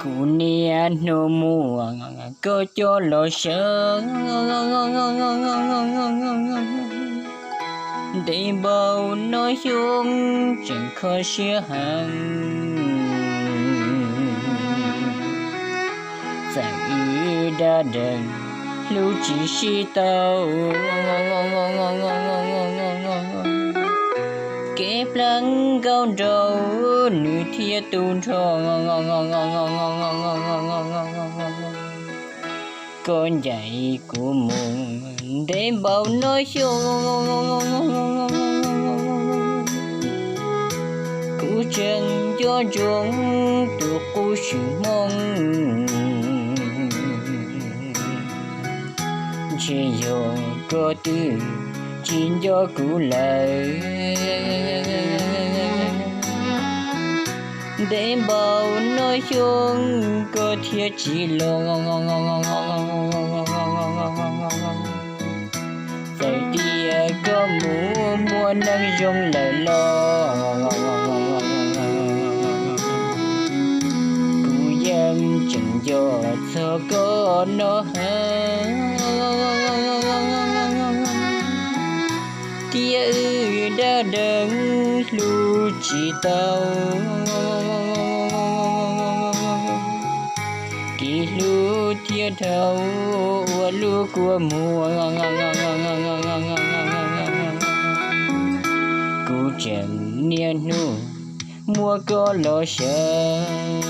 Kuv niaj hnub muab koj coj los sawv, ntev npaum no xyoo tseem kho siab heev. Txawm wb dab deev hlub tsis sib tau, kev plaub nkaus nraug nws thiaj tu nrho. Koj ncaim kuv mus ntev npaum no xyoo, kuv tseem nco ntsoov tus qub swm hmoo. Ntshe yog koj twb tsis nco kuv lawm, ntev npaum no xyoo koj thiaj tsis los. Txawm tias koj mus muaj neeg zoo lawm los, kuv yeej tseem nco txog koj no heev. Thiab wb dab deev hlub tsis tau, kev hlub thiaj dhau ua lub kua muag. Kuv tseem niaj hnub muab koj los sawv,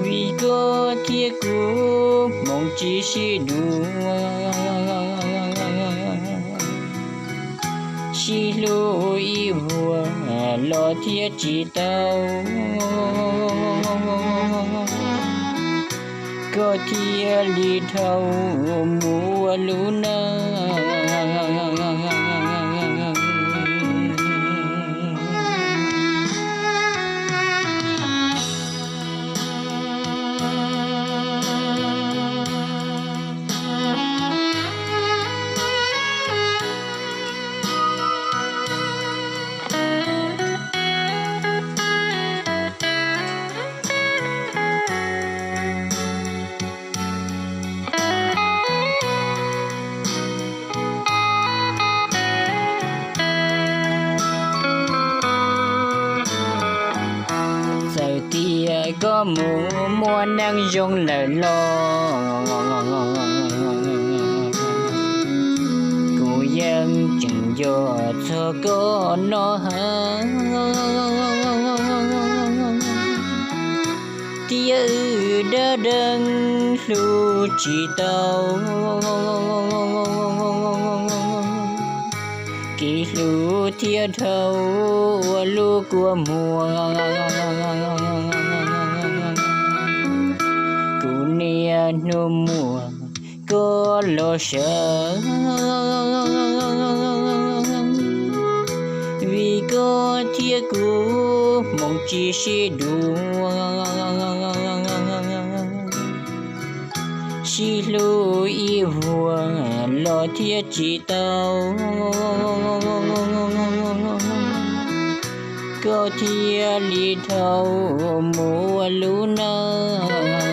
vim koj thiab kuv hmoov tsis sib dua. Sib hlub ib vuag los thiaj tsis tau, koj thiaj li dhau mus ua lub neej. Txawm tias koj mus muaj neeg zoo lawm los, kuv yeej tseem nco txog koj no heev. Thiab wb dab deev hlub tsis tau, kev hlub thiaj dhau ua lub kua muag. Kuv niaj hnub muab koj los sawv, vim koj thiab kuv hmoov tsis sib dua. Sib hlub ib vuag los thiaj tsis tau, koj thiaj li dhau mus ua lub neej.